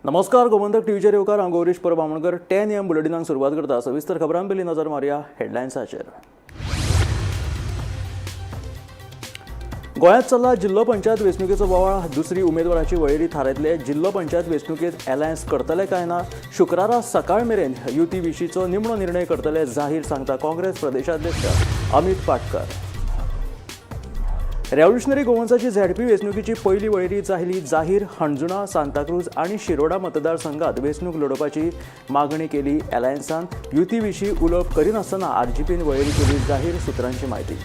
नमस्कार, गोमंतक टीव्हीचेर येवकार. हांव गौरीश परब आमोणकर. 10 एएम बुलेटिनाक सुरवात करता. सविस्तर खबरां पयलीं नजर मारया हेडलायन्साचेर. गोंयांत चल्ला जिल्लो पंचायत वेंचणुकेचो बोवाळ. दुसरी उमेदवाराची वळेरी थारायतले. जिल्लो पंचायत वेंचणुकेंत अलायन्स करतले काय ना, शुक्रारा सकाळ मेरेन युती विशींचो निमणो निर्णय करतले जाहीर, सांगता काँग्रेस प्रदेशाध्यक्ष अमित पाटकर. रेव्होल्युशनरी गोवन्साची झेडपी वेंचणुकेची पयली वळेरी जाली जाहीर. हणजुणा, सांताक्रूज आनी शिरोडा मतदारसंघात वेंचणूक लडोवपाची मागणी केली अलायन्सान. युती विशीं उलोवप करिनासतना आरजीपीन वळेरी केली जाहीर, सुत्रांची म्हायती.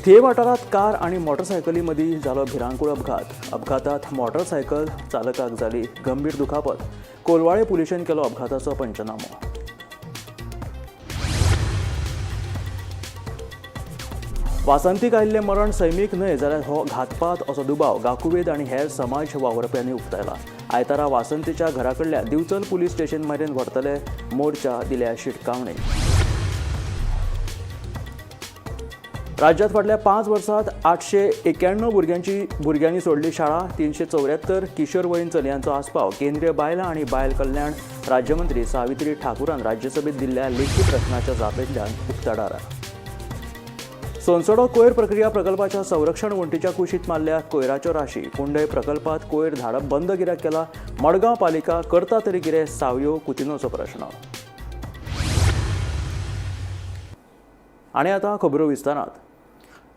थिये वाठारांत कार आनी मोटरसायकली मदीं जालो भिरांकूळ अपघात. अपघातात मोटरसायकल चालकाक जाली गंभीर दुखापत. कोलवाळे पुलिशेन केलो अपघाताचो पंचनामो. वासंतीक आयिल्लें मरण सैमीक न्हय जाल्यार हो घातपात असो दुबाव गाकुवेद आनी हेर समाज वावुरप्यांनी उक्तायला. आयतारा वासंतीच्या घरा कडल्या दिवचल पुलीस स्टेशन मेरेन व्हरतले मोर्चा, दिल्या शिटकावणी. राज्यात फाटल्या 5 वर्सांत 891 भुरग्यांनी सोडली शाळा. 374 किशोरवयीन चलयांचो आस्पाव. केंद्रीय बायलां आनी बायल कल्याण राज्यमंत्री सावित्री ठाकूरान राज्यसभेत दिल्ल्या लेखी प्रश्नाच्या जापेंतल्यान उक्ताडार. सोनसडो कोयर प्रक्रिया प्रकल्पाच्या संरक्षण वण्टीच्या कुशीत मारल्या कोयराच्यो राशी. कुंडय प्रकल्पात कोयर धाडप बंद कित्याक केला? मडगांव पालिका करता तरी कितें, सावयो कुतिनोचो प्रश्न. आनी आतां खबरो विस्तारात.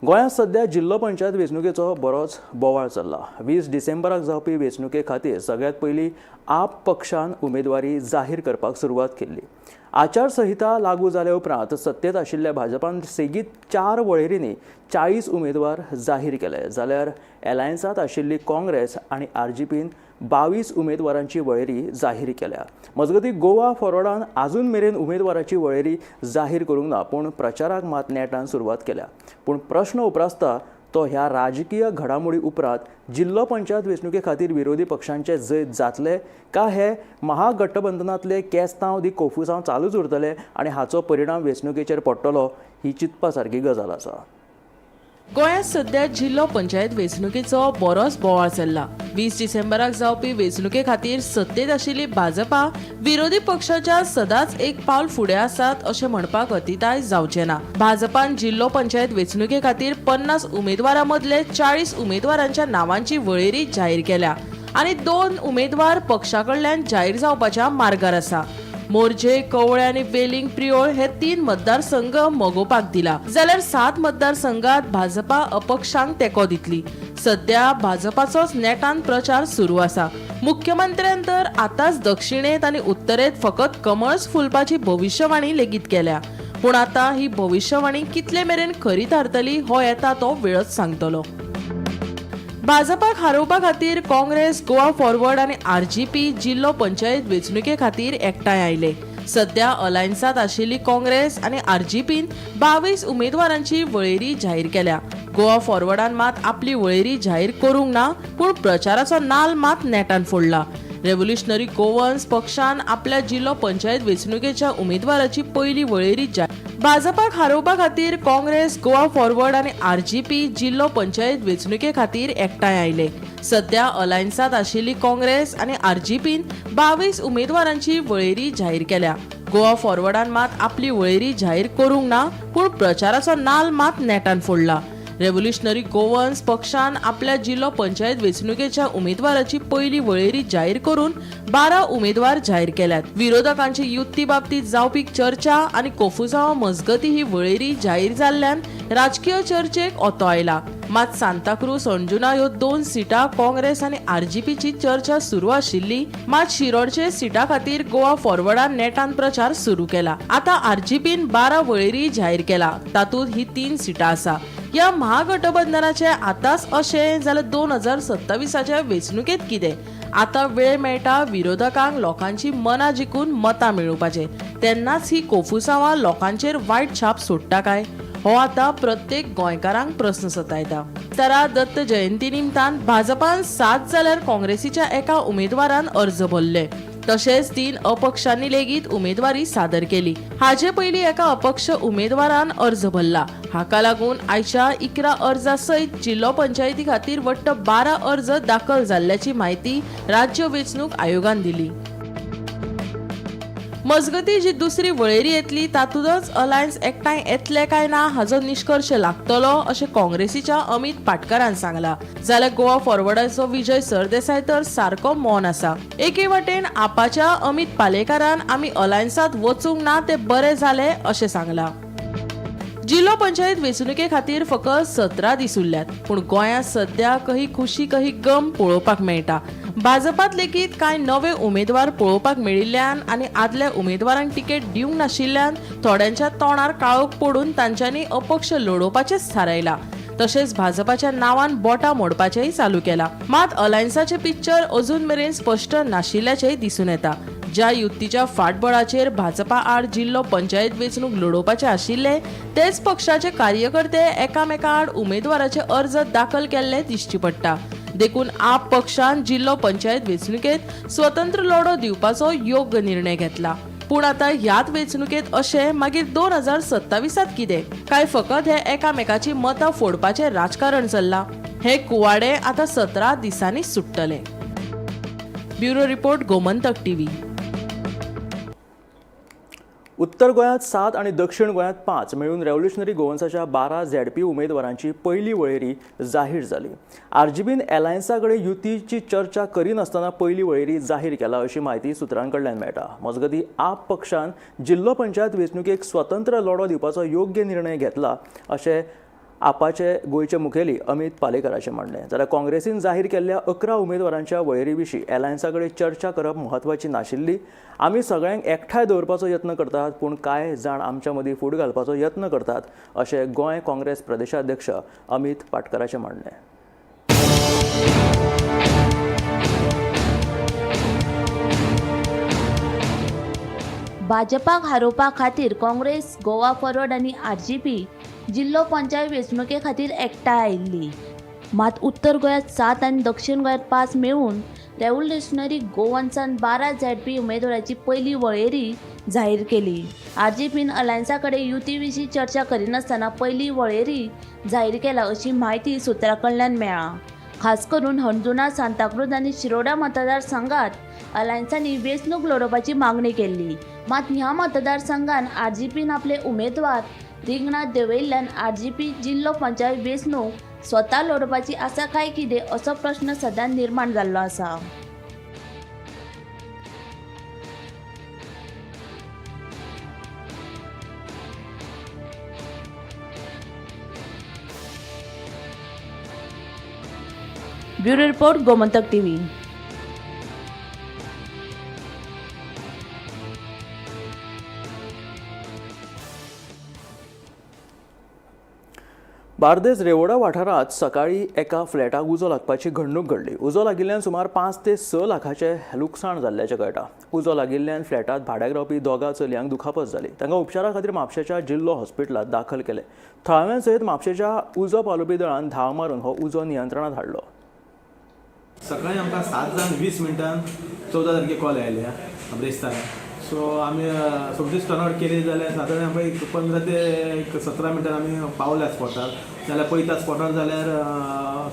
गोंयांत सध्या जिल्लो पंचायत वेंचणुकेचो बरोच बोवाळ चल्ला. 20 डिसेंबराक जावपी वेंचणुके खातीर सगळ्यांत पयलीं आप पक्षान उमेदवारी जाहीर करपाक सुरवात केल्ली. आचारसंहिता लागू जाल्या उपरांत सत्तेत आशिल्ल्या भाजपान सेगीत 4 वळेरींनी 40 उमेदवार जाहीर केले, जाल्यार एलायन्सांत आशिल्ली काँग्रेस आनी आरजीपीन 22 उमेदवारांची वळेरी जाहीर केल्या. मजगतीं, गोवा फॉरवर्डान आजून मेरेन उमेदवाराची वळेरी जाहीर करूंक ना, पूण प्रचाराक मात नेटान सुरवात केल्या. पूण प्रश्न उप्रासता तो ह्या राजकीय घडामोडी उपरांत जिल्लो पंचायत वेंचणुके खातीर विरोधी पक्षांचे जैत जातले का हे महागठबंधनांतले केस्तांव दी कोफुसांव चालूच उरतले आनी हाचो परिणाम वेंचणुकेचेर पडटलो, ही चिंतपा सारकी गजाल आसा. गोंयांत सध्या जिल्लो पंचायत वेंचणुकेचो बरोच बोवाळ चल्ला. 20 डिसेंबराक जावपी वेंचणुके खातीर सत्तेत आशिल्ली भाजपा विरोधी पक्षाच्या सदांच एक पावल फुडें आसात अशें म्हणपाक अतिताय जावचें ना. भाजपान जिल्लो पंचायत वेंचणुके खातीर 50 उमेदवारां मदले 40 उमेदवारांच्या नांवांची वळेरी जाहीर केल्या आनी 2 उमेदवार पक्षा कडल्यान जाहीर जावपाच्या मार्गार आसा. मोरजे, कवळे आनी वेलिंग प्रियोळ हे 3 मतदारसंघ मगोपाक दिला, जाल्यार 7 मतदारसंघात भाजपा अपक्षांक तेंको दितली. सध्या भाजपाचोच नेटान प्रचार सुरू आसा. मुख्यमंत्र्यान तर आतांच दक्षिणेत आनी उत्तरेत फकत कमळच फुलपाची भविश्यवाणी लेगीत केल्या. पूण आतां ही भविश्यवाणी कितले मेरेन खरी थारतली हो येता तो वेळच सांगतलो. भाजपाक हारोवपा खातीर काँग्रेस, गोवा फॉरवर्ड आनी आरजीपी जिल्लो पंचायत वेंचणुके खातीर एकठांय आयले. सध्या अलायन्सांत आशिल्ली काँग्रेस आनी आरजीपीन 22 उमेदवारांची वळेरी जाहीर केल्या. गोवा फॉरवर्डान मात आपली वळेरी जाहीर करूंक ना, पूण प्रचाराचो नाल मात नेटान फोडला. रेव्होल्युशनरी गोवन्स पक्षान आपल्या जिल्लो पंचायत वेंचणुकेच्या उमेदवाराची पयली वळेरी जाहीर. भाजपाक हारोवपा खातीर काँग्रेस, गोवा फॉरवर्ड आनी आरजीपी जिल्लो पंचायत वेंचणुके खातीर एकठांय आयले. सध्या अलायन्सांत आशिल्ली काँग्रेस आनी आरजीपीन 22 उमेदवारांची वळेरी जाहीर केल्या. गोवा फॉरवर्डान मात आपली वळेरी जाहीर करूंक ना, पूण प्रचाराचो नाल मात नेटान फोडला. रेव्होल्युशनरी गोवन्स पक्षान आपल्या जिल्लो पंचायत वेंचणुकेच्या उमेदवाराची पयली वळेरी जाहीर करून 12 उमेदवार जाहीर केल्यात. विरोधकांची युती बाबतीत जावपी चर्चा आनी कोफुसांवा मजगती ही वळेरी जाहीर जाल्ल्यान राजकीय चर्चेक ओतो आयला. मात सांताक्रूज, अंजुना ह्यो 2 सिटां काँग्रेस आनी आरजीपीची चर्चा सुरू आशिल्ली. मात शिरोडचे सिटा खातीर गोवा फॉरवर्डान नेटान प्रचार सुरू केला. आतां आरजीपीन 12 वळेरी जाहीर केला, तातूंत ही 3 सिटां आसा. ह्या महागठबंधनाचे आतांच अशें जाल्यार 2027 वेंचणुकेंत कितें? आतां वेळ मेळटा विरोधकांक लोकांची मनां जिखून मतां मेळोवपाचें, तेन्नाच ही कोफुसांवां लोकांचेर वायट छाप सोडटा काय, हो आतां प्रत्येक गोंयकारांक प्रस्न सतायता. तरा दत्त जयंती निमतान भाजपान 7 जाल्यार काँग्रेसीच्या एका उमेदवारान अर्ज भरले. तशेंच 3 अपक्षांनी लेगीत उमेदवारी सादर केली. हाजे पयलीं एका अपक्ष उमेदवारान अर्ज भरला. हाका लागून आयच्या 11 अर्जा सयत जिल्लो पंचायती खातीर वट्ट 12 अर्ज दाखल जाल्ल्याची म्हायती राज्य वेंचणूक आयोगान दिली. मजगती जी दुसरी वळेरी येतली तातूंतच अलायन्स एकठांय येतले काय ना हाचो निश्कर्श लागतलो अशें काँग्रेसीच्या अमित पाटकारान सांगला. जाल्यार गोवा फॉरवर्डाचो विजय सरदेसाय तर सारको मौन आसा. एके वटेन आपाच्या अमित पालेकारान आमी अलायन्सांत वचूंक ना ते बरे जाले अशें सांगला. जिल्लो पंचायत वेंचणुके खातीर फकत 17 दीस उरल्यात, पूण गोंयांत सद्या कही खुशी कही गम पळोवपाक मेळटा. भाजपांत लेगीत कांय नवे उमेदवार पळोवपाक मेळिल्ल्यान आनी आदल्या उमेदवारांक तिकेट दिवंक नाशिल्ल्यान थोड्यांच्या तोंडार काळोख पडून तांच्यांनी अपक्ष लडोवपाचेंच थारायलां. तशेंच भाजपाच्या नांवान बोटां मोडपाचेंय चालू केलां. मात अलायन्साचें पिक्चर अजून मेरेन स्पश्ट नाशिल्ल्याचेंय दिसून येता. ज्या युतीच्या फाटबळाचेर भाजपा आड जिल्लो पंचायत वेंचणूक लडोवपाचे आशिल्ले तेच पक्षाचे कार्यकर्ते एकामेका आड उमेदवाराचे अर्ज दाखल केल्ले दिश्टी पडटा. देखून आप पक्षान जिल्लो पंचायत वेंचणुकेत स्वतंत्र लढो दिवपाचो योग्य निर्णय घेतला. पूण आतां ह्याच वेंचणुकेत अशें मागीर 2027 कितें काय फकत हे एकामेकाची मतां फोडपाचें राजकारण चल्लां? हे कुवाडे आतां 17 दिसांनी सुट्टले. Bureau report, Gomantak TV. उत्तर गोंयांत 7 आनी दक्षिण गोंयांत 5 मेळून रेव्होल्युशनरी गोवन्साच्या 12 झेडपी उमेदवारांची पयली वळेरी जाहीर जाली. आरजीबीन एलायन्सा कडेन युतीची चर्चा करिनासतना पयली वळेरी जाहीर केला अशी म्हायती सुत्रां कडल्यान मेळटा. मजगतीं आप पक्षान जिल्लो पंचायत वेंचणुकेक स्वतंत्र लढो दिवपाचो योग्य निर्णय घेतला अशें आपाचे गोंयचे मुखेली अमित पालेकराचें म्हणणें. जाल्यार काँग्रेसीन जाहीर केल्ल्या 11 उमेदवारांच्या वळेरी विशीं एलायन्सा कडेन चर्चा करप म्हत्वाची नाशिल्ली. आमी सगळ्यांक एकठांय दवरपाचो यत्न करतात, पूण कांय जाण आमच्या मदीं फूट घालपाचो यत्न करतात अशें गोंय काँग्रेस प्रदेशाध्यक्ष अमित पाटकराचें म्हणणें. भाजपाक हारोवपा खातीर काँग्रेस, गोवा फॉरवर्ड आनी आरजीपी जिल्लो पंचायत वेंचणुके खातीर एकठांय आयिल्ली. मात उत्तर गोंयांत 7 आनी दक्षिण गोंयांत 5 मेळून रेव्होल्युशनरी गोवन्सान 12 झेडपी उमेदवाराची पयली वळेरी जाहीर केली. आरजीपीन अलायन्सा कडेन युती विशीं चर्चा करिनासतना पयली वळेरी जाहीर केला अशी म्हायती सुत्रां कडल्यान मेळ्ळा. खास करून हणजुणा, सांताक्रूज आनी शिरोडा मतदारसंघात अलायन्सांनी वेंचणूक लडोवपाची मागणी केल्ली. मात ह्या मतदारसंघान आरजीपीन आपले उमेदवार रिंगणात देंवयिल्ल्यान आरजीपी जिल्लो पंचायत वेंचणूक स्वता लडोवपाची आसा काय कितें असो प्रश्न सध्या निर्माण जाल्लो आसा. Bureau report, Gomantak TV. Bardez Revoda वाठारांत सकाळी एका फ्लॅटाक उजो लागपाची घडणूक घडली. उजो लागिल्ल्यान सुमार 5 ते 6 लाखाचें लुकसाण जाल्ल्याचें कळटा. उजो लागिल्ल्यान फ्लॅटांत भाड्याक रावपी 2 चलयांक दुखापत जाली. तांकां उपचारा खातीर म्हापशेच्या जिल्लो हॉस्पिटलांत दाखल केले. थळाव्यां सयत म्हापशेच्या उजो पालोवपी दळान धांव मारून हो उजो नियंत्रणांत हाडलो. सकाळी आमकां 7:20 14 तारखे कॉल आयले ब्रेस्तार. सो आमी सोमतीच टर्न आवट केली जाल्यार सादारण आमकां एक 15 ते 17 मिनटां आमी पावल्या स्पॉटार. जाल्यार पळयता स्पॉटार जाल्यार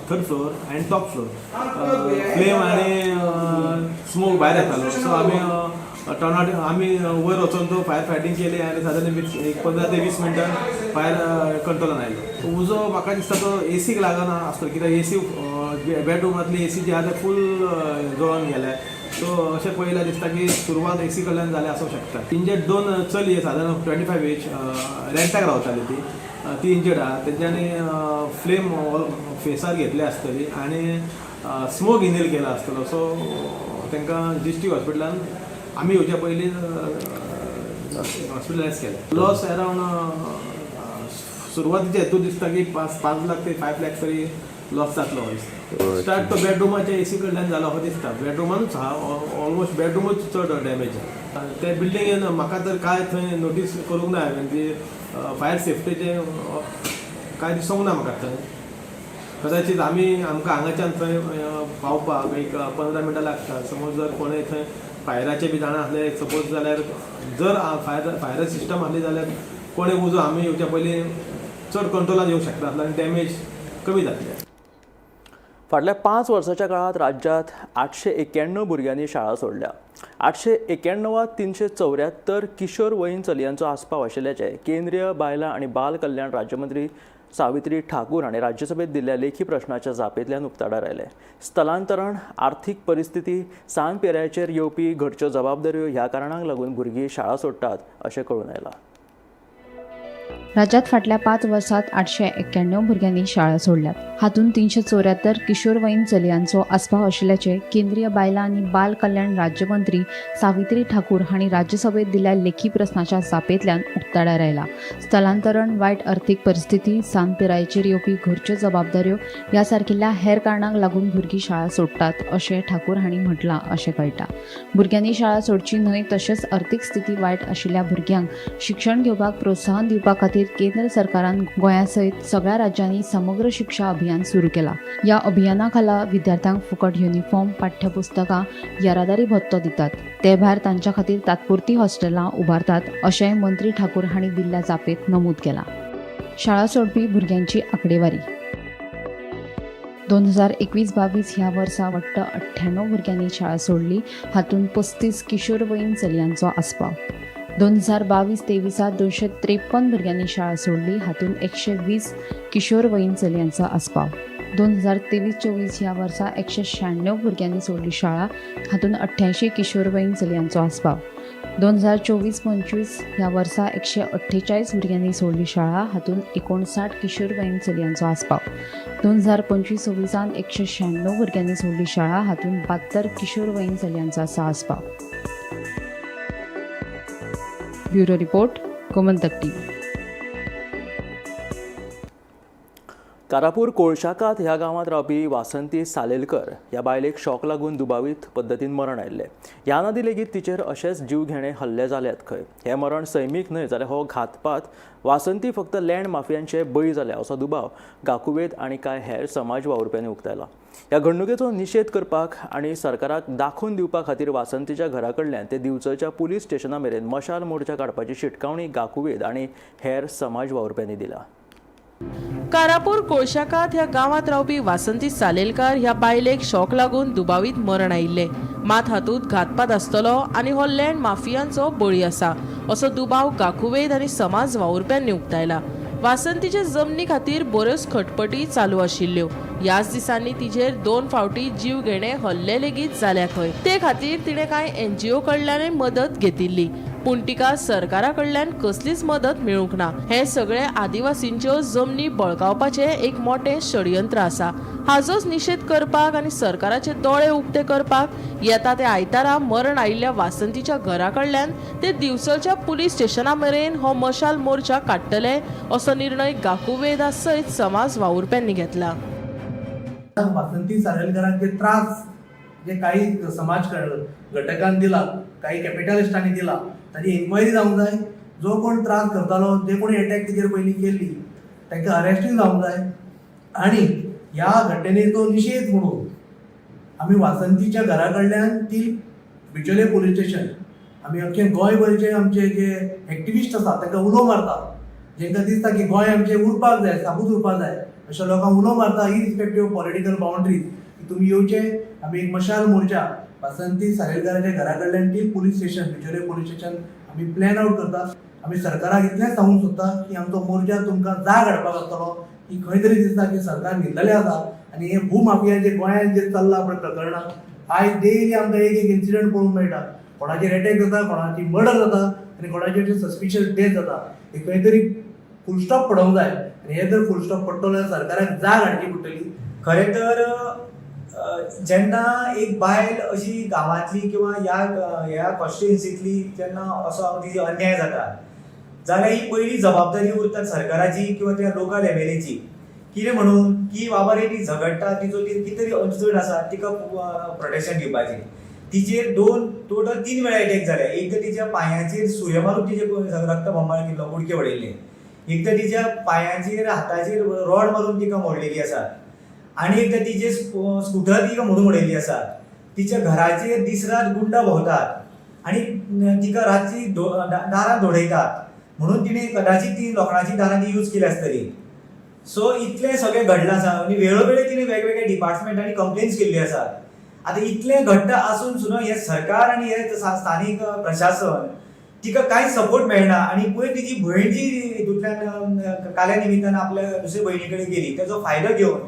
3rd floor आनी टॉप फ्लोर फ्लेम आनी स्मोक भायर येतालो. सो आमी टर्न आवट आमी वयर वचोन तो फायर फायटींग केली आनी सादारण एक 15 ते 20 मिनटां फायर कंट्रोलान आयलो. उजो म्हाका दिसता तो एसीक लागना आसतलो, कित्याक एसी बेडरुमांतली एसी जी आहा ते फूल जळोन गेल्या. सो अशें पळयल्यार दिसता की सुरवात एसी कडल्यान जाल्या आसूंक शकता. इंजर्ड 2 चली सादारण 25 एज रेंटाक रावताली, ती इंजर्ड आहा. तेंच्यांनी फ्लेम फेसार घेतली आसतली आनी स्मोक इनहेल केला आसतलो. सो तांकां डिस्ट्रिक्ट हॉस्पिटलान आमी येवच्या पयलीं हॉस्पिटलायज केलें. लॉस अरावंड सुरवातीच्या हेतून दिसता की 5 लाख ते 5 लाख तरी लॉस जातलो दिसता. स्टार्ट तो बेडरुमाच्या एसी कडल्यान जालो असो दिसता. बेडरुमानूच आहा, ऑलमोस्ट बेडरुमूच चड डॅमेज आहा. ते बिल्डिंगेन म्हाका तर कांय थंय नोटीस करूंक ना हांवें की फायर सेफ्टीचें कांय दिसूंक ना म्हाका थंय. कदाचीत आमी आमकां हांगाच्यान थंय पावपाक एक 15 मिनटां लागता. समज जर कोणूय थंय फायराचे बी जाणा आसले सपोज जाल्यार, जर फायर सिस्टम आसली जाल्यार कोणी उजो आमी येवच्या पयलीं चड कंट्रोलान येवंक शकता आसलो आनी डॅमेज कमी जातले. फाटल्या 5 वर्साच्या काळांत राज्यांत 891 भुरग्यांनी शाळा सोडल्या. 891 374 किशोर वयीन चलयांचो आस्पाव आशिल्ल्याचें केंद्रीय बायलां आनी बाल कल्याण राज्यमंत्री सावित्री ठाकूर हांणी राज्यसभेत दिल्ल्या लेखी प्रश्नाच्या जापेंतल्यान उक्ताडार आयलें. स्थलांतरण, आर्थीक परिस्थिती, सान पिरायेचेर येवपी घरच्यो जबाबदाऱ्यो ह्या कारणांक लागून भुरगीं शाळा सोडटात अशें कळून आयलां. राज्यात फाटल्या 5 वर्सात 891 भुरग्यांनी शाळा सोडल्यात. हातूंत 374 किशोरवयीन चलयांचो आस्पाव आशिल्ल्याचें केंद्रीय बायलां आनी बाल कल्याण राज्यमंत्री सावित्री ठाकूर हांणी राज्यसभेत दिल्ल्या लेखी प्रस्नाच्या जापेंतल्यान उक्ताडार आयला. स्थलांतरण, वायट अर्थीक परिस्थिती, सान पिरायेचेर येवपी घरच्यो जबाबदाऱ्यो ह्या सारकिल्ल्या हेर कारणांक लागून भुरगीं शाळा सोडटात अशें ठाकूर हांणी म्हटलां अशें कळटा. भुरग्यांनी शाळा सोडची न्हय तशेंच अर्थीक स्थिती वायट आशिल्ल्या भुरग्यांक शिक्षण घेवपाक प्रोत्साहन दिवपा खातीर केंद्र सरकारान गोंया सयत सगळ्या राज्यांनी समग्र शिक्षा अभियान सुरू केला. ह्या अभियाना खाला विद्यार्थ्यांक फुकट युनिफॉर्म, पाठ्यपुस्तकां, येरादारी भत्तो दितात. ते भायर तांच्या खातीर तात्पुरती हॉस्टेलां उबारतात अशेंय मंत्री ठाकूर हांणी दिल्ल्या जापेंत नमूद केलां. शाळा सोडपी भुरग्यांची आंकडेवारी 2021-22 ह्या वर्सा वट्ट 98 भुरग्यांनी शाळा सोडली. हातूंत 35 किशोरवयीन चलयांचो आस्पाव. 2022-23 253 भुरग्यांनी शाळा सोडली. हातूंत 120 किशोरवयीन चलयांचो आस्पाव. 2023-24 ह्या वर्सा 196 भुरग्यांनी सोडली शाळा. हातूंत 88 किशोरवयीन चलयांचो आस्पाव. 2024-25 ह्या वर्सा 148 भुरग्यांनी सोडली शाळा. हातूंत 59 किशोरवयीन चलयांचो आस्पाव. 2025-26 196 भुरग्यांनी सोडली शाळा. हातूंत 72 किशोरवयीन चलयांचो आसा आस्पाव. Bureau report, Gomantak TV. Karapur कोळशाकात ह्या गांवांत रावपी वासंती सालेलकर ह्या बायलेक शॉक लागून दुबावीत पद्दतीन मरण आयिल्लें. ह्या आदीं लेगीत तिचेर अशेच जीवघेणे हल्ले जाल्यात खंय. हें मरण सैमीक न्हय जाल्यार हो घातपात, वासंती फक्त लँड माफियांचे बळी जाल्या असो दुबाव गाकुवेद आनी कांय हेर समाज वावुरप्यांनी उक्तायला. ह्या घडणुकेचो निशेध करपाक आनी सरकाराक दाखोवन दिवपा खातीर वासंतीच्या घरा कडल्यान ते दिवचलच्या पुलीस स्टेशना मेरेन मशाल मोर्चा काडपाची शिटकावणी गाकुवेद आनी हेर समाज वावुरप्यांनी दिल्या. कारापूर कोळशाकात ह्या गांवांत रावपी वासंती सालेलकार ह्या बायलेक शॉक लागून दुबावीत मरण आयिल्लें. मात हातूंत घातपात आसतलो आनी हो लँड माफियांचो बळी आसा असो दुबाव गाकुवेद आनी समाज वावुरप्यांनी उक्तायला. वासंतीचे जमनी खातीर बऱ्योच खटपटी चालू आशिल्ल्यो. ह्याच दिसांनी तिचेर 2 फावटी जीव घेणे हल्ले लेगीत जाल्या खंय. ते खातीर तिणें कांय एनजीओ कडल्यानय मदत घेतिल्ली, पूण तिका सरकारा कडल्यान कसलीच मदत मेळूंक ना. हें सगळें आदिवासींच्यो जमनी बळकावपाचें एक मोटें षडयंत्र आसा. हाजोच निशेध करपाक आनी सरकाराचे दोळे उक्ते करपाक येता ते आयतारा मरण आयिल्ल्या वासंतीच्या घरा कडल्यान ते दिवचलच्या पुलीस स्टेशना मेरेन हो मशाल मोर्चा काडटले असो निर्णय गाकुवेदा सयत समाज वावुरप्यांनी घेतला. वासंती सालेलकरांचे त्रास जे काही समाज घटकान दिला, काही कॅपिटलिस्टांनी दिला, ताची इन्क्वायरी जावंक जाय. जो कोण त्रास करतालो, जे कोणी एटॅक तिचेर पयलीं केल्ली, तांकां अरेस्टूय जावंक जाय. आनी ह्या घटनेचो निशेध म्हणून आमी वासंतीच्या घरा कडल्यान ती बिचोले पुलीस स्टेशन आमी अख्खे गोंयभरचे आमचे जे एक्टिविस्ट आसा तांकां उलो मारता. जेंकां दिसता की गोंय आमचें उरपाक जाय, साबूत उरपाक जाय, अशा लोकांक उलो मारता इरिस्पेक्टीव ऑफ पॉलिटिकल बाउंड्रीज की तुमी येवचे, आमी एक मशाल मोर्चा वासंती सालेलकाराच्या घरा कडल्यान ती police station, Bicholim police station आमी प्लॅन आउट करता. आमी सरकाराक इतलेंच सांगूंक सोदता की आमचो मोर्चा तुमकां जाग हाडपाक आसतलो की खंय तरी दिसता की सरकार न्हिदलेलें आसा आनी हे भूमाफिया जे गोंयांत जे चल्लां पळय प्रकरणां, आयज डेली आमकां एक एक इन्सिडंट पळोवंक मेळटा. कोणाचेर एटॅक जाता, कोणाची मर्डर जाता आनी कोणाचेर सस्पिशियस डेथ जाता. हे खंय तरी फुल स्टॉप पडोवंक जाय आनी हे जर फुल स्टॉप पडटलो जाल्यार सरकाराक जाग हाडची पडटली. खरें तर जेन्ना एक बायल अशी गांवांतली किंवा ह्या कॉन्स्टिट्युएन्सींतली जेन्ना असो तिची अन्याय जाता जाल्यार ही पयली जबाबदारी उरता सरकाराची किंवा त्या लोकल एमएलएची. कितें म्हणून की बाबा रे ती झगडटा, तिचो कितें तरी अडचण आसा, तिका प्रोटेक्शन दिवपाचें. तिचेर टोटल 3 वेळा एटॅक जाले. एकदां तिच्या पांयाचेर सुरे मारून तिचे रक्त बोमाळ केल्लो, कुडके उडयल्ले. एकदां तिच्या पांयाचेर हाताचेर रॉड मारून तिका मोडलेली आसा आनी एकदां तिचे स्कुटर तिका मोडून उडयल्ली आसा. तिच्या घराचेर दीस रात गुंडा भोंवतात आनी तिका रातची दारां धोडयतात म्हणून तिणें कदाचित ती लोखणाची दारां ती यूज केली आसतली. सो इतलें सगळें घडलां आसा आनी वेळोवेळी तिणें वेगवेगळ्या डिपार्टमेंटांनी कंप्लेन्स केल्ली आसात. आतां इतलें घडटा आसून सुद्दां हें सरकार आनी हें स्थानीक प्रशासन तिका कांयच सपोर्ट मेळना आनी पयर तिची भयण जी हितूंतल्यान काल्या निमित्तान आपल्या दुसरे भयणी कडेन गेली तेजो फायदो घेवन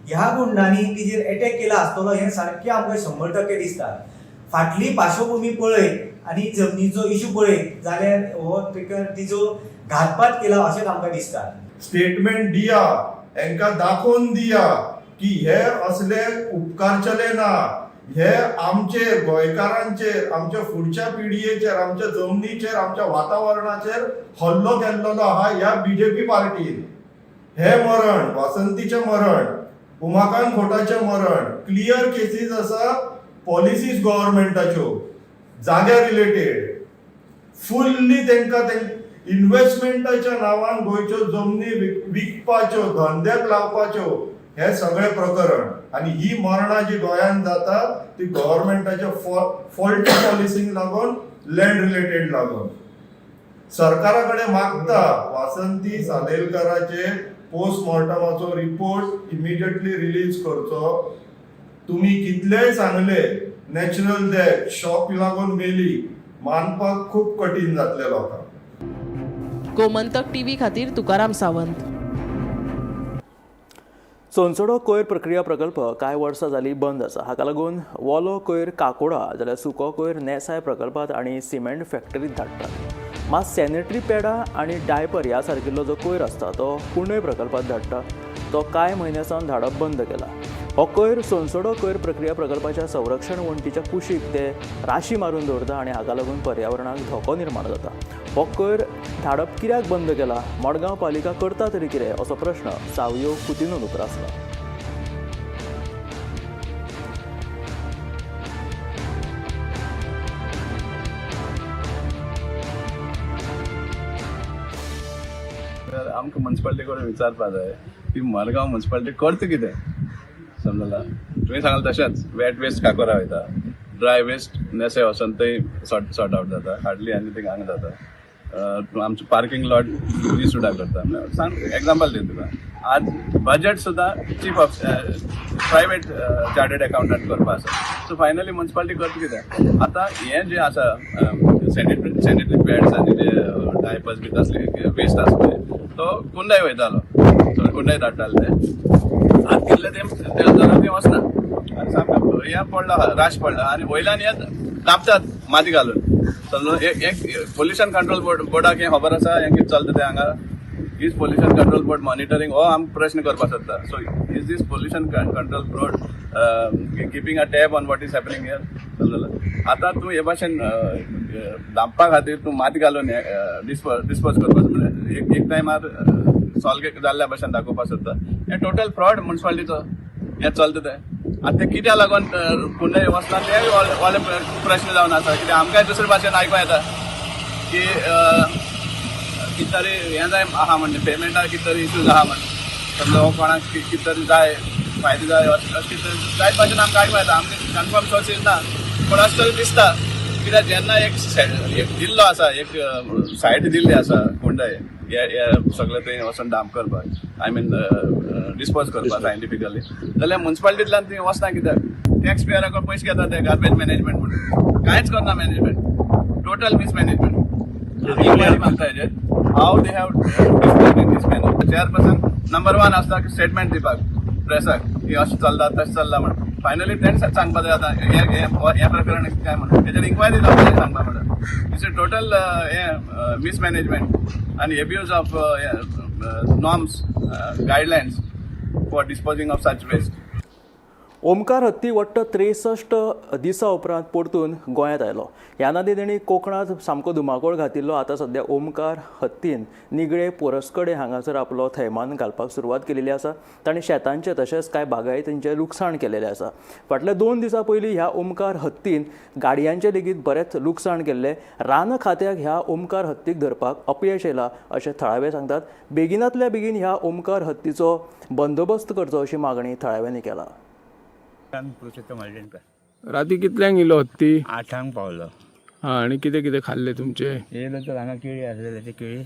ह्या गुंडांनी तिजेर एटॅक केला आसतलो हें सारकें आमकां 100% दिसता. फाटली पार्श्वभुमी पळयत आनी जमनीचो इशू पळयत जाल्यार हो तिका तिजो घातपात केला अशेंच आमकां दिसता. स्टेटमेंट दिया, हेंकां दाखोवन दिया की हे असले उपकारचेले ना, हे आमचे गोंयकारांचेर, आमच्या फुडच्या पिढयेचेर, आमच्या जमनीचेर, आमच्या वातावरणाचेर हल्लो केल्लो आहा ह्या बीजेपी पार्टीन. हे मरण, वासंतीचें मरण, उमाकांत खोटाचें मरण, क्लियर केसीस आसा, पॉलिसीज गव्हर्मेंटाच्यो जाग्या रिलेटेड फुल्ली तेंकां इन्व्हेस्टमेंटाच्या नांवान गोंयच्यो जमनी विकपाच्यो, धंद्याक लावपाच्यो, हे सगळे प्रकरण. आनी ही मरणां जी गोंयांत जाता ती गव्हर्मेंटाच्या फॉल्टी पॉलिसींक लागून, लँड रिलेटेड लागून. सरकारा कडेन मागता वासंती सालेलकाराचे पोस्टमॉर्टमाचो रिपोर्ट इमिजिएटली रिलीज करचो. तुमी कितलेय सांगले नॅचरल डेथ, शॉक लागून मेली, मानपाक खूब कठीण जातलें लोकांक. गोमंतक टीव्ही खातीर तुकाराम सावंत. सोनसडो कोयर प्रक्रिया प्रकल्प कांय वर्सां जालीं बंद आसा. हाका लागून वोलो कोयर काकोडा जाल्यार सुको कोयर नेसाय प्रकल्पांत आनी सिमेंट फॅक्टरीत धाडटात. मात सॅनिटरी पॅडां आनी डायपर ह्या सारकिल्लो जो कोयर आसता तो कुंडय प्रकल्पांत धाडटा. तो कांय म्हयन्यां सावन धाडप बंद केला. हो कोयर सोनसडो कोयर प्रक्रिया प्रकल्पाच्या संरक्षण वण्टीच्या कुशीक ते राशी मारून दवरता आनी हाका लागून पर्यावरणाक धोको निर्माण जाता. हो कोयर धाडप कित्याक बंद केला, मडगांव पालिका करता तरी कितें, असो प्रश्न सावयो कुतिनून उप्रासला. आमकां मुन्सिपालिटी कडेन विचारपा जाय की मडगांव मुन्सिपालिटी करता कितें, समजला? तुवें सांगलें तशेंच वेट वेस्ट काकोरा वयता, ड्राय वेस्ट नेसे वचोन थंय सॉर्ट आवट जाता, हार्डली आनी थंय हांगा जाता. आमचो पार्किंग लॉट फ्री सुद्दां करता. सांग एग्जाम्पल दी तुका, आज बजेट सुद्दां chief of private chartered accountant करपा आसा. सो फायनली मुन्सिपालिटी करता कितें? आतां हें जें आसा सॅनिटरी पॅड्स आनी जे डायपर्स बी तसले वेस्ट आसा पळय तो कुंडय वयतालो, सो कुंडय धाडटाले ते. आतां कितले तें जाल्यार तें वचना आनी सामकें हें पडला, राश पडला आनी वयल्यान हें दाबतात माती घालून. समजून एक पोल्युशन कंट्रोल बोर्डाक हें खबर आसा हें कितें चलता तें हांगा? Is pollution control board monitoring? हो आमी प्रश्न करपाक सोदता. So is this pollution control board keeping a tab on what is happening here? समजलें? आतां तूं हे भाशेन धांपपा खातीर तूं माती घालून डिस्पोज करपाक, म्हणल्यार एक टायमार सॉल्व जाल्ल्या भाशेन दाखोवपाक सोदता. हें टोटल फ्रॉड मुन्सिपालिटीचो हें चलता तें. आतां तें कित्याक लागून कुंडय वचना तें व्हडले प्रश्न जावन आसा. कित्याक आमकांय दुसरे भाशेन आयको येता की कितें तरी हें जाय आहा म्हणजे पेमेंटाक कितें तरी इश्यूज आहा म्हण, समजा हो कोणाक कितें तरी जाय, फायदो जाय, अशें कितें तरी जायत भाशेन आमकां आयको येता. आमकां कन्फर्म सोर्सीस ना, पूण अशें तरी दिसता. कित्याक जेन्ना एक दिल्लो आसा, एक सायट दिल्ली आसा कुंडय हे सगळे थंय वचून डंप करपाक, I mean dispose करपाक सायंटिफिकली, जाल्यार मुन्सिपालिटींतल्यान ती वचना कित्याक? टॅक्स पेयरा कडेन पयशे घेता ते गार्बेज मॅनेजमेंट म्हणून, कांयच करना मॅनेजमेंट, टोटल मिसमॅनेजमेंट. इन्क्वायरी मागता हेजेर, how they have dispose in this manner. Chairperson number 1 आसता स्टेटमेंट दिवपाक प्रेसाक की अशें चल्ला तशें चल्ला म्हण. फायनली तेणें सांगपा जाय आतां हें प्रकरण काय म्हणून हेजेर इन्क्वायरी जावपाक जाय सांगपा म्हणून. It's a total हें मिसमॅनेजमेंट आनी abuse of norms, guidelines for disposing of such waste. Omkar हत्ती वट्ट 63 दिसां उपरांत परतून गोंयांत आयलो. ह्या नादी तेणी कोकणांत सामको धुमाकूळ घातिल्लो. आतां सद्या ओमकार हत्तीन निगळे पोरसकडे हांगासर आपलो थैमान घालपाक सुरवात केलेली आसा. ताणें शेतांचें तशेंच कांय बागायतींचें लुकसाण केलेलें आसा. फाटल्या 2 दिसां पयलीं ह्या ओमकार हत्तीन गाडयांचें लेगीत बरेंच लुकसाण केल्लें. रान खात्याक ह्या ओमकार हत्तीक धरपाक अपयश येयलां अशें थळावे सांगतात. बेगिनांतल्या बेगीन ह्या ओमकार हत्तीचो बंदोबस्त करचो अशी मागणी थळाव्यांनी केला. पुरुषोत्तम हळदणकर. राती कितल्यांक येयलो हत्ती? 8ांक पावलो. हा, आनी कितें कितें खाल्लें तुमचें? येयलो तर हांगा केळी आसलेले, ते केळी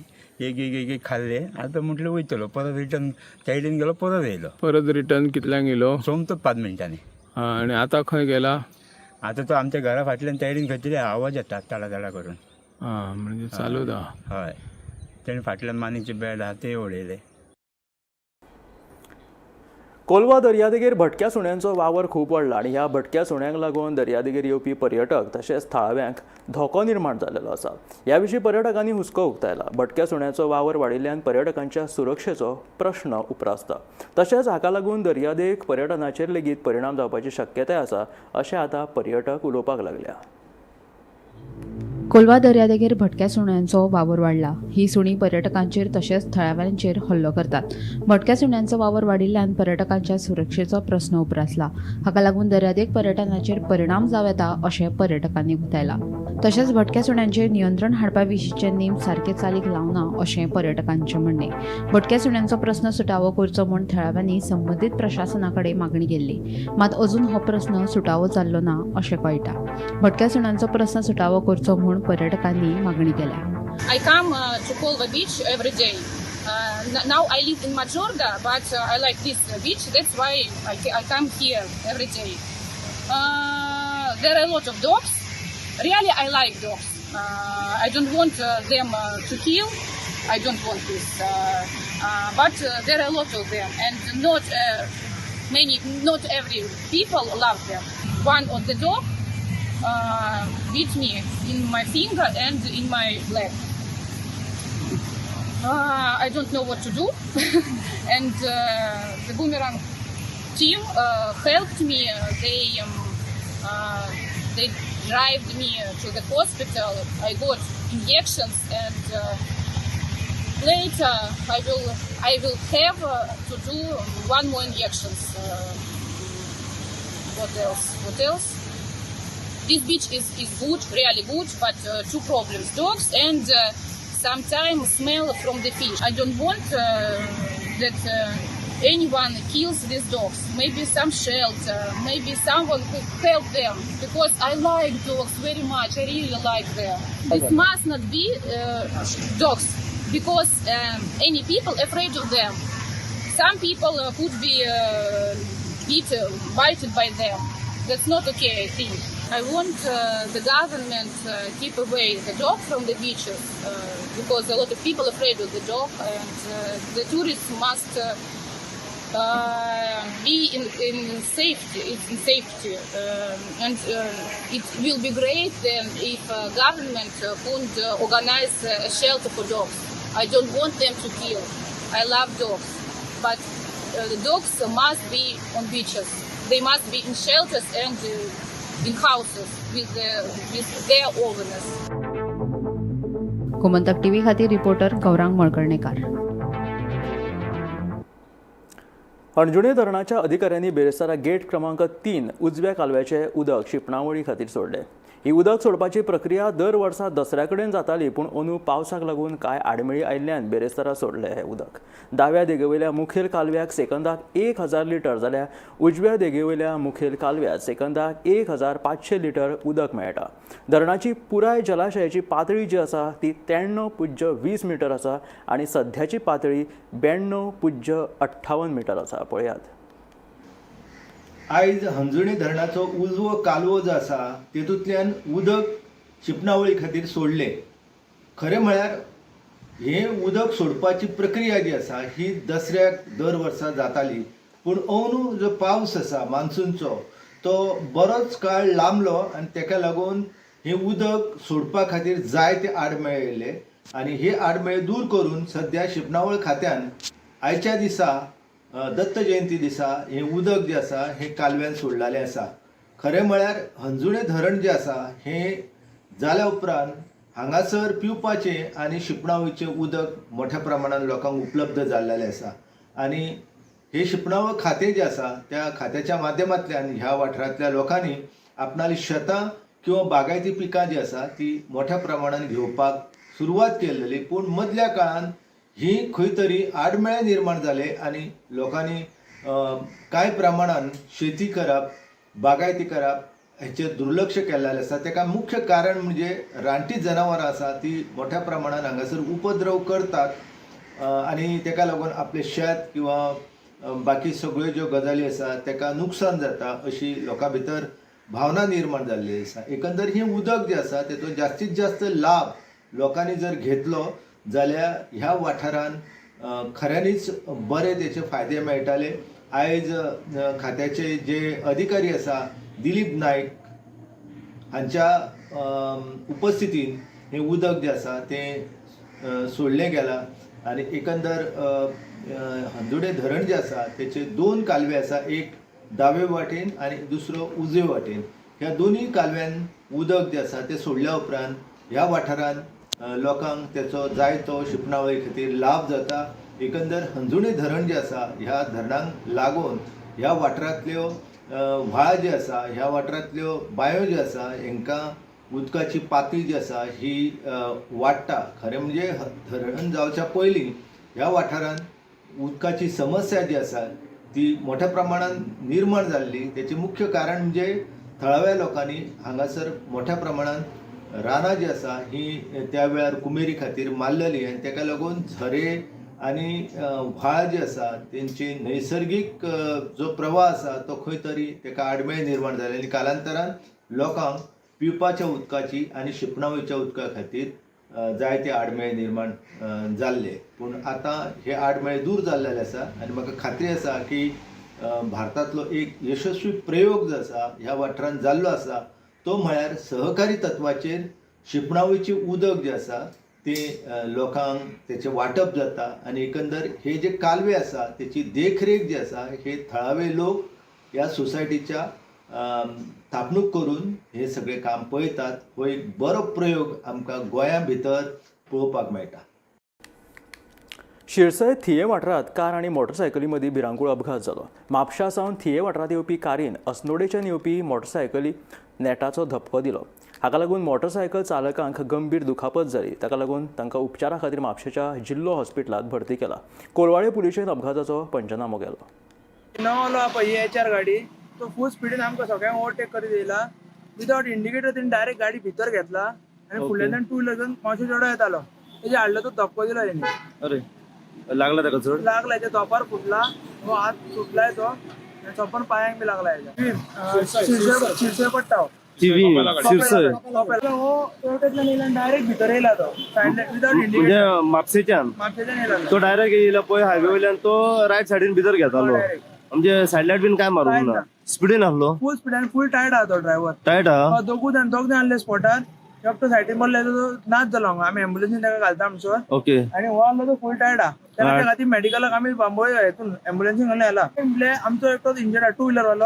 एक एक एक एक खाल्ले. आतां म्हटलें वयतलो परत रिटर्न, सायडीन गेलो परत येयलो. परत रिटर्न कितल्यांक येयलो? सोमतो 5 मिनटांनी. हा, आनी आतां खंय गेला? आतां तो आमच्या घरा फाटल्यान सायडीन खंय तरी आवाज येता तडा तडा करून. हा, म्हणजे चालूच आहा. हय, तेणे फाटल्यान मानीचे बेड आहा ते उडयले. कोलवा दर्यादेगेर भटक्या सुण्यांचो वावर खूब वाडला आनी ह्या भटक्या सुण्यांक लागून दर्यादेगेर येवपी पर्यटक तशेंच थळाव्यांक धोको निर्माण जाल्लो आसा. ह्या विशीं पर्यटकांनी हुस्को उक्तायला. भटक्या सुण्यांचो वावर वाडिल्ल्यान पर्यटकांच्या सुरक्षेचो प्रश्न उप्रासता, तशेंच हाका लागून दर्यादेग पर्यटनाचेर लेगीत परिणाम जावपाची शक्यताय आसा अशें आतां पर्यटक उलोवपाक लागल्या. कोलवा दर्यादेगेर भटक्या सुण्यांचो वावर वाडला. ही सुणी पर्यटकांचेर तशेंच थळाव्यांचेर हल्लो करतात. भटक्या सुण्यांचो वावर वाडिल्ल्यान पर्यटकांच्या सुरक्षेचो प्रस्न उप्रासला. हाका लागून दर्यादेग पर्यटनाचेर परिणाम जावं येता अशें पर्यटकांनी उक्तायला. तशेंच भटक्या सुण्यांचेर नियंत्रण हाडपा विशींचे नेम सारके चालीक लावना अशें पर्यटकांचें म्हणणें. भटक्या सुण्यांचो प्रस्न सुटावो करचो म्हूण थळाव्यांनी संबंदीत प्रशासना कडेन मागणी केल्ली, मात अजून हो प्रस्न सुटावो जाल्लो ना अशें कळटा. भटक्या सुण्यांचो प्रस्न सुटावो करचो म्हूण पर्यटकांनी मागणी केल्या. I come to Colva beach every day. Now I live in Majorda, but I like this beach. That's why I come here every day. There are a lot of dogs. Really, I like dogs. I don't want them to kill. I don't want this. But there are a lot of them, and not many, not every people love them. One of the dog bit me in my finger and in my leg. I don't know what to do. And the Boomerang team helped me. They drove me to the hospital. I got injections, and later I will have to do one more injections. What else? What else? This beach is good, really good, but two problems: dogs and sometimes smell from the fish. I don't want that anyone kills these dogs. Maybe some shelter, maybe someone who help them, because I like dogs very much. I really like them. This must not be dogs, because any people afraid of them. Some people could be bited by them. That's not okay, I think. I want the government keep away the dog from the beaches, because a lot of people afraid of the dog, and the tourists must be in safety. In safety, and it will be great then if government could organize a shelter for dogs. I don't want them to kill. I love dogs, but the dogs must be on beaches. They must be in shelters and in houses with their owners. Gomantak TV खातीर reporter Gaurang Malkarnekar. हणजुणे धरणाच्या अधिकाऱ्यांनी बेरेस्तारा get क्रमांक 3 उजव्या कालव्याचे उदक शिंपणावळी खातीर सोडले. ही उदक सोडपाची प्रक्रिया दर वर्सा दसऱ्या कडेन जाताली, पूण अंदू पावसाक लागून कांय आडमेळी आयिल्ल्यान बेरेस्तारा सोडले हें उदक. दाव्या देगेवयल्या मुखेल कालव्याक सेकंदाक 1000 लिटर जाल्यार उजव्या देगेवयल्या मुखेल कालव्याक सेकंदाक 1500 लिटर उदक मेळटा. धरणाची पुराय जलाशयाची पातळी जी आसा ती 93.20 मिटर आसा आनी सध्याची पातळी 92.58 मिटर आसा. पळयात, आयज हणजुणे धरणाचो उजवो कालवो जो आसा तेतूंतल्यान उदक शिंपणावळी खातीर सोडलें. खरें म्हळ्यार हें उदक सोडपाची प्रक्रिया जी आसा ही दसऱ्याक दर वर्सा जाताली, पूण अंदू जो पावस आसा मान्सूनचो तो बरोच काळ लांबलो आनी तेका लागून हें उदक सोडपा खातीर जायते आडमेळे येयले आनी हे आडमेळे दूर करून सद्या शिंपणावळ खात्यान आयच्या दिसा दत्त जयंती दिसा हें उदक जें आसा हें कालव्यान सोडलेलें आसा. खरें म्हळ्यार हणजुणें धरण जें आसा हें जाल्या उपरांत हांगासर पिवपाचें आनी शिंपणावळीचें उदक मोठ्या प्रमाणान लोकांक उपलब्ध जाल्लेलें आसा आनी हें शिंपणावळ खातें जें आसा त्या खात्याच्या माध्यमांतल्यान ह्या वाठारांतल्या लोकांनी आपणाली शेतां किंवा बागायती पिकां जी आसा ती मोठ्या प्रमाणान घेवपाक सुरवात केल्ली, पूण मदल्या काळान ही खंय तरी आडमेळे निर्माण जाले आनी लोकांनी कांय प्रमाणान शेती करप, बागायती करप हेचेर दुर्लक्ष केल्लें आसा. तेका मुख्य कारण म्हणजे रानटी जनावरां आसा ती मोठ्या प्रमाणान हांगासर उपद्रव करतात आनी तेका लागून आपलें शेत किंवा बाकी सगळ्यो ज्यो गजाली आसा तेका नुकसान जाता अशी लोकां भितर भावना निर्माण जाल्ली आसा. एकंदर हें उदक जें आसा तेचो जास्तीत जास्त लाभ लोकांनी जर घेतलो जाल्यार ह्या वाठारान खऱ्यांनीच बरे तेचे फायदे मेळटाले. आयज खात्याचे जे अधिकारी आसा दिलीप नायक हांच्या उपस्थितीन हें उदक जें आसा तें सोडलें गेलां आनी एकंदर हंदुडे धरण जें आसा तेचे दोन कालवे आसा, एक दावे वाटेन आनी दुसरो उजवे वाटेन. ह्या दोनूय कालव्यान उदक जें आसा तें सोडल्या उपरांत ह्या वाठारान लोकांक तेचो जायतो शिंपणावळी खातीर लाभ जाता. एकंदर हंजुणे धरण जें आसा ह्या धरणांक लागून ह्या वाठारांतल्यो व्हाळ जे आसा, ह्या वाठारांतल्यो बांयो ज्यो आसा हेंकां उदकाची पातळी जी आसा ही वाडटा. खरें म्हणजे धरण जावच्या पयलीं ह्या वाठारांत उदकाची समस्या जी आसा ती मोठ्या प्रमाणान निर्माण जाल्ली. तेचें मुख्य कारण म्हणजे थळाव्या लोकांनी हांगासर मोठ्या प्रमाणान रानां जी आसा ही त्या वेळार कुमेरी खातीर मारलेली आनी तेका लागून झरे आनी व्हाळ जे आसा तेंची नैसर्गीक जो प्रवाह आसा तो खंय तरी तेका आडमेळ निर्माण जालें आनी कालांतरान लोकांक पिवपाच्या उदकाची आनी शिंपणावळीच्या उदका खातीर जायते आडमेळ निर्माण जाल्ले. पूण आतां हे आडमेळ दूर जाल्लेले आसा आनी म्हाका खात्री आसा की भारतांतलो एक यशस्वी प्रयोग जो आसा ह्या वाठारांत जाल्लो आसा तो म्हळ्यार सहकारी तत्वाचेर शिंपणावळीचें उदक जें आसा तें लोकांक तेचें वांटप जाता आनी एकंदर हे जे कालवे आसा तेची देखरेख जी आसा हे थळावे लोक ह्या सोसायटीच्या थापणूक करून हे सगळें काम पळयतात. हो एक बरो प्रयोग आमकां गोंया भितर पळोवपाक मेळटा. शिरसय थिये वाठारांत कार आनी मोटरसायकली मदीं भिरांकूळ अपघात जालो. म्हापशा सावन थिये वाठारांत येवपी कारीन अस्नोडेच्यान येवपी मोटरसायकली नेटाचो धपको दिलो. हाका लागून मोटरसायकल चालकांक गंभीर दुखापत जाली. ताका लागून तांकां उपचारा खातीर म्हापशेच्या जिल्लो हॉस्पिटलांत भरती केला. कोलवाळे पुलिशेन अपघाताचो पंचनामो केलो. नवलो पळय एचआर गाडी तो फूल स्पिडीन आमकां सगळ्यांक ओवरटेक करीत येयला. विदावट इंडिकेटर तेणी डायरेक्ट गाडी भितर घेतला आनी फुडल्यान टू व्हिलर घेवन मातसो चेडो येतालो तेजे हाडलो तो धपको दिलो तेणी. अरे लागला ताका चड? लागला, तेच्या तोपार फुटला, हो हात सुटलाय तो आनी सोंपन पांयांक बी लागला हेच्या. शिरसय पडटा शिरसय हो तेवटेंतल्यान येयला डायरेक्ट भितर येयला तो विदावट इंडिकेटर. म्हणजे म्हापशेच्यान म्हापशेच्यान येयला तो डायरेक्ट येयला पळय हायवे वयल्यान तो रायट सायडीन भितर घेतालो. म्हणजे सायड लायट बीन काय मारूंक ना, स्पिडीन आसलो, फूल स्पिडान, फूल टायट आहा तो ड्रायव्हर. टायट आहा. दोगूय जाण दोग जाण आसले स्पॉटार. एकटो सायडीन बसलो तो नाच जालो हांगा, आमी एम्बुलन्सीन ताका घालता म्हणसर. ओके. आनी हो आसलो तो फूल टायट आहा. त्या खातीर मेडिकलाक आमी बांबोळे हेतून एम्बुलन्सीन घालून येला. म्हणले आमचो एकटो इंजर्ड आहा टू व्हिलर वालो,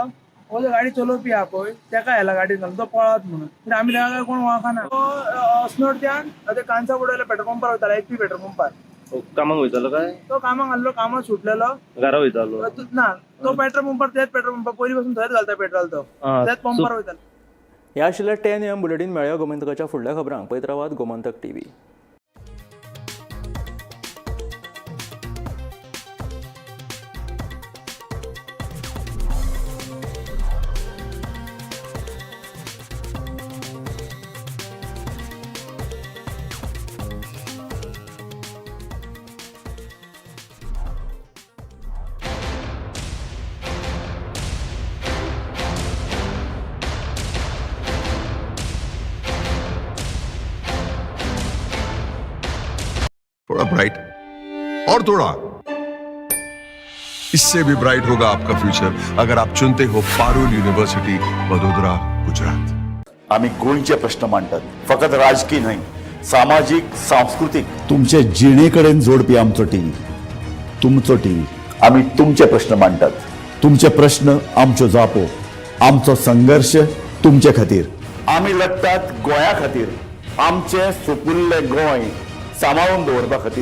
हो जो गाडी चलोवपी आहा पळय ताका येला गाडी घालून तो पळत म्हणून, पूण आमी ताका कोण वळखना. तो अस्नोडच्यान ते कांसा बुडवल्या पेट्रोल पंपार वयतालो, एचपी पेट्रोल पंपार. कामाक वयतालो काय? तो कामाक आसलो, कामाक सुटलेलो, घरा वयतालो ना तो पेट्रोल पंपार, त्याच पेट्रोल पंपार पयलीं पासून थंयच घालता पेट्रोल तो, त्याच पंपार वयतालो. ह्या आशिल्ल्या 10 AM bulletin मेळया गोमंतकाच्या फुडल्या खबरांक. पळयत रावात गोमंतक टीव्ही. थोड़ा ब्राइट और थोड़ा इससे भी ब्राइट होगा आपका फ्यूचर अगर आप चुनते हो पारुल यूनिवर्सिटी वडोदरा गुजरात. आम्ही गोंयचे प्रश्न मांडटात, फकत राजकीय न्हय, सामाजीक, सांस्कृतीक, तुमचे जिणे कडेन जोडपी आमचो टीव्ही, तुमचो टीव्ही. आमी तुमचे प्रश्न मांडटात, तुमचे प्रश्न आमच्यो जापो, आमचो संघर्श तुमचे खातीर. आमी लढटात गोंया खातीर, आमचें सुपुल्लें गोंय सांबाळून दवरपा खातीर.